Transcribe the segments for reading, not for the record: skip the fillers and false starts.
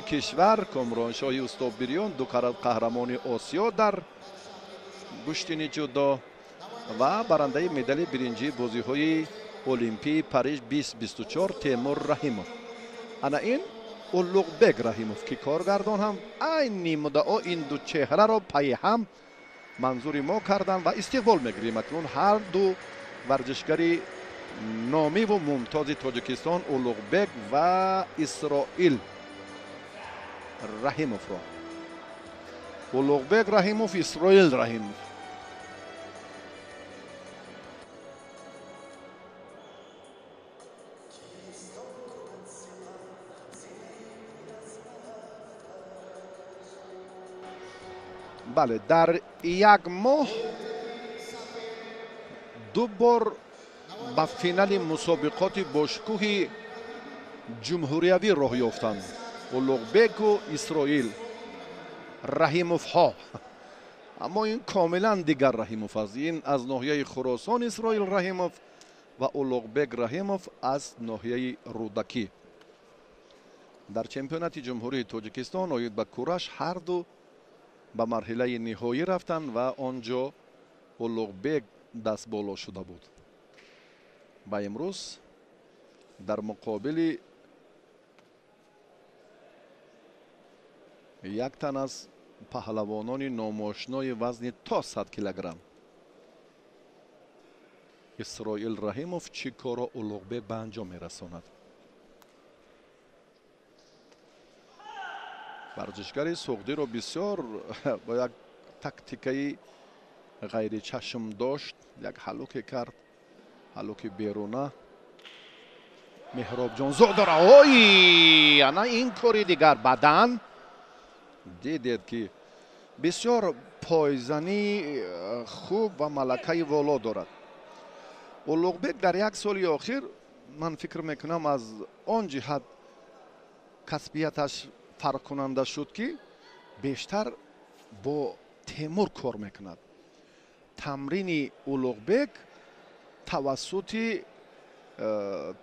Кишвар Комроншоҳи устод Бириён, ду карат қаҳрамони Осиё дар гӯштини ҷудо ва барандаи медали биринҷии бозиҳои Олимпии Париж 2024 Темур Раҳимов. Ана ин Улуғбек Раҳимов, ки коргардон ҳам айни муддао ин ду чеҳраро пайи ҳам манзури мо карданд ва истиқбол мегирем акнун ҳар ду варзишгари номиву мумтози Тоҷикистон Улуғбек ва Исроил Раҳимовро. Улуғбек Раҳимов, Исроил Раҳимов. Бале, дар як моҳ ду бор ба финали мусобиқоти бошкӯҳи ҷумҳуриявӣ роҳ ёфтанд Улуғбеку Исроил Раҳимовҳо. Аммо ин комилан дигар Раҳимов аст. Ин аз ноҳияи Хуросон Исроил Раҳимов ва Улуғбек Раҳимов аз ноҳияи Рӯдакӣ. Дар чемпионати ҷумҳурии Тоҷикистон оид ба кураш ҳар ду ба марҳилаи ниҳоӣ рафтанд ва он ҷо Улуғбек дастболо шуда буд. Ба имрӯз дар муқобили як тан аз паҳлавонони номошнои вазни то 100 килограмм Исроил Раҳимов чӣ корро Улуғбек ба анҷом мерасонад. Варзишгари суғдиро бисёр бо як тактикаи ғайричашм дошт, як ҳалуке кард, ҳалуки беруна. Меҳробҷон Зодара, ой, ана ин кори дигар бадан. Дидед ки бисёр пойзании хуб ва малакаи воло дорад. Улуғбек дар як соли охир, ман фикр мекунам, аз он ҷиҳат касбияташ фарқкунанда шуд, ки бештар бо Темур кор мекунад. Тамрини Улуғбек тавассути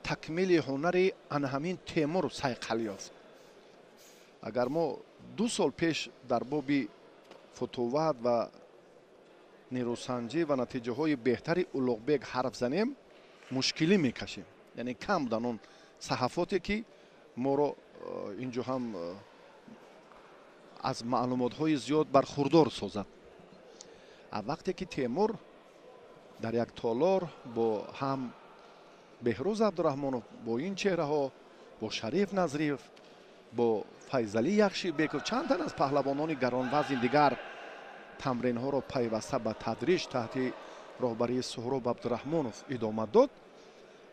такмили ҳунари ана ҳамин Темур сайқал ёфт. Агар мо 2 сол пеш дар боби футуват ва нерӯсанҷӣ ва натиҷаҳои беҳтари Улуғбек ҳарф занем, мушкилӣ мекашем. Яъне кам буданд он саҳафоте, ки моро инҷо ҳам аз маълумотҳои зиёд бархурдор созад. Вақте ки Темур дар як толор бо ҳам Беҳрӯз Абдураҳмонов, бо ин чеҳраҳо, бо Шариф Назриев, бо Файзалӣ Яхшибеков, чанд тан аз паҳлавонони гаронвазни дигар тамринҳоро пайваста ба тадриҷ таҳти роҳбарии Суҳроб Абдураҳмонов идома дод,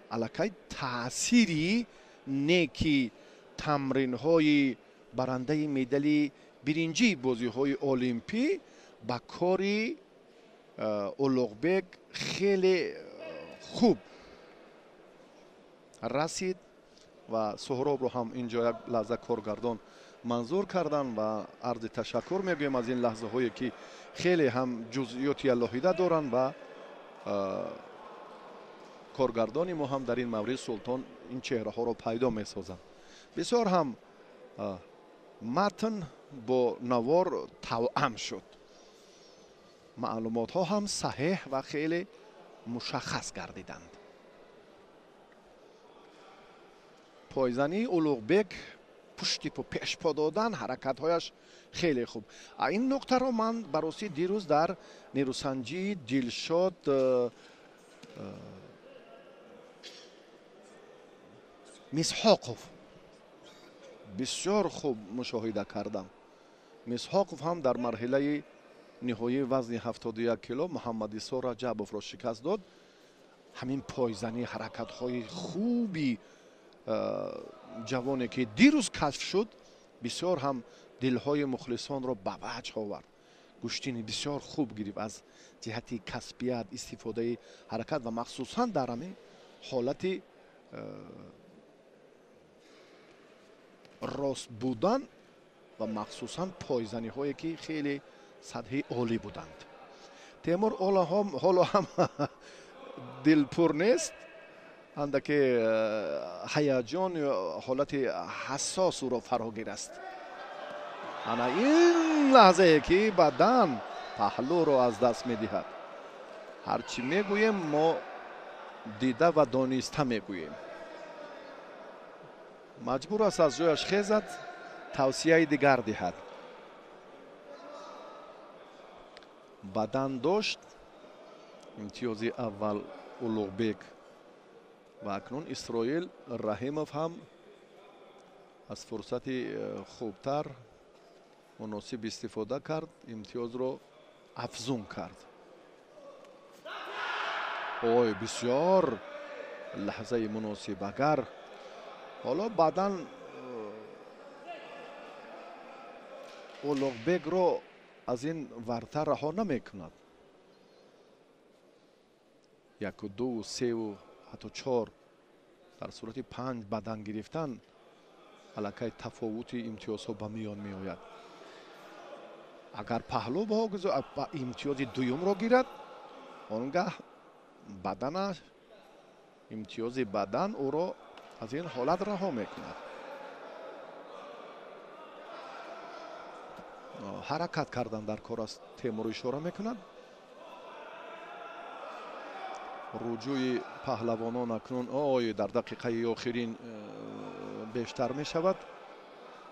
аллакай таъсири неки тамринҳои барандаи медали биринҷии бозиҳои олимпӣ ба кори Улуғбек хеле хуб расид ва Суҳробро ҳам инҷо як лаҳза коргардон манзур карданд ва арзи ташаккур мегӯем аз ин лаҳзаҳое, ки хеле ҳам ҷузъиёти алоҳида доранд ва коргардони мо ҳам дар ин маврид Султон ин чеҳраҳоро пайдо месозанд. Бисёр ҳам матн бо навор тавъам шуд. Маълумотҳо ҳам саҳеҳ ва хеле мушаххас гардиданд. Пойзании Улуғбек пушти пешпо додан, ҳаракатҳояш хеле хуб. Ин нуқтаро ман барости дирӯз дар нерӯсанҷии Дилшод Мисҳоқов бисёр хуб мушоҳида кардам. Мисҳоқов ҳам дар марҳилаи ниҳоии вазни 71 кило Муҳаммадисо Раҷабовро шикаст дод. Ҳамин пойзанӣ, ҳаракатҳои хуби ҷавоне, ки дирӯз кашф шуд, бисёр ҳам дилҳои мухлисонро ба ваҷҳ овард. Гӯштини бисёр хуб гирифт аз ҷиҳати касбият, истифодаи ҳаракат ва махсусан дар ҳамин ҳолати рост будан ва махсусан пойзаниҳое, ки хеле сатҳи олӣ буданд. Темур ҳоло ҳам дилпур нест. Андаке ҳаяҷон, ҳолати ҳассос ӯро фарогир аст. Ана ин лаҳзае ки бадан паҳлӯро аз даст медиҳад. Ҳарчи мегӯем, мо дида ва дониста мегӯем. Маҷбур аст аз ҷояш хезад, тавсияи дигар диҳад. Бадан дошт имтиёзи аввал Улуғбек ва акнун Исроил Раҳимов ҳам аз фурсати хубтар муносиб истифода кард, имтиёзро афзун кард. Ой, бисёр лаҳзаи муносиб. Агар ҳоло баъдан Улуғбекро аз ин варта раҳо намекунад. 1, 2, 3, ҳатто 4, дар сурати 5 бадан гирифтан аллакай тафовути имтиёзҳо ба миён меояд. Агар паҳлӯ ба имтиёзи дуюмро гирад, он гаҳ баданаш, имтиёзи бадан ӯро аз ин ҳолат раҳо мекунад. Ҳаракат кардан дар кор аст, Темур ишора мекунад. Руҷӯи паҳлавонон акнун ой дар дақиқаи охирин бештар мешавад.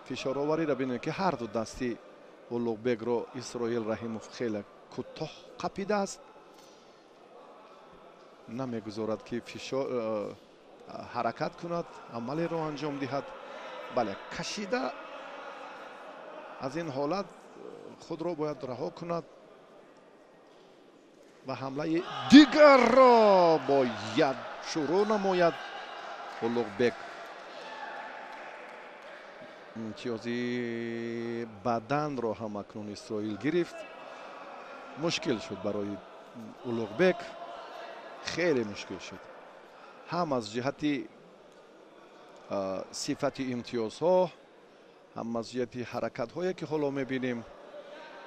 Фишоровариро бинед ки ҳар ду дасти Улуғбекро Исроил Раҳимов хеле кӯтоҳ қапидааст, намегузорад ки фишор ҳаракат кунад, амалеро анҷом диҳад. Бале, кашида аз ин ҳолат худро бояд раҳо кунад ва ҳамлаи дигарро бояд шурӯъ намояд. Улуғбек имтиёзи баданро ҳам акнун Исроил гирифт. Мушкил шуд барои Улуғбек, хеле мушкил шуд, ҳам аз ҷиҳати сифати имтиёзҳо, ҳам аз ҷиҳати ҳаракатҳое ки ҳоло мебинем.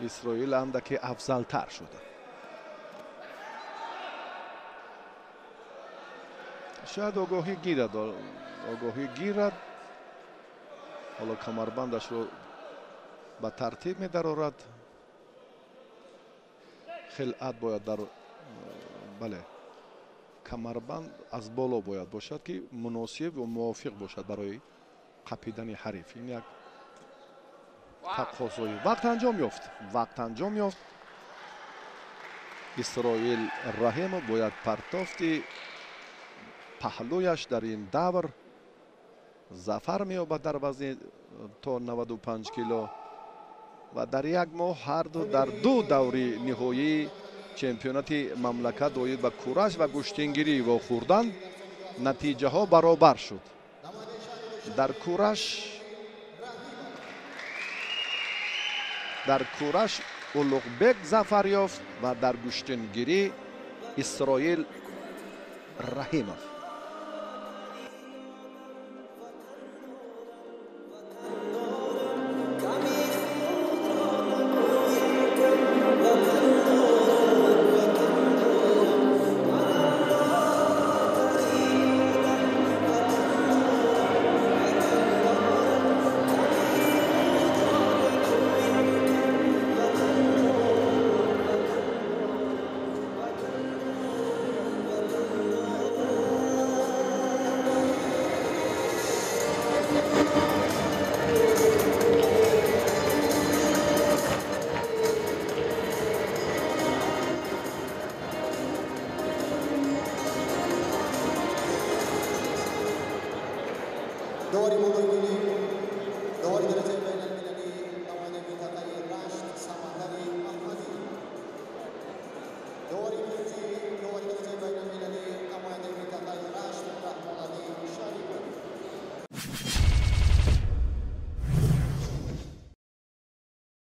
Исроил андаке афзалтар шуда. Шояд огоҳӣ гирад, огоҳӣ гирад. Ҳоло камарбандашро ба тартиб медарорад. Хилъат бояд дар, бале, камарбанд аз боло бояд бошад ки муносиб ва мувофиқ бошад барои қапидани ҳариф. Ин як тақозои вақт анҷом ёфт. Вақт анҷом ёфт. Исроил Раҳимов бояд партофти паҳлӯяш дар ин давр зафар меёбад дар вазни то 95 кило ва дар як моҳ ҳарду дар ду даври ниҳоии чемпионати мамлакат оид ба кураш ва гӯштингирӣ вохӯрдан натиҷаҳо баробар шуд. Дар кураш Улуғбек зафар ёфт ва дар гӯштингирӣ Исроил Раҳимов. Довари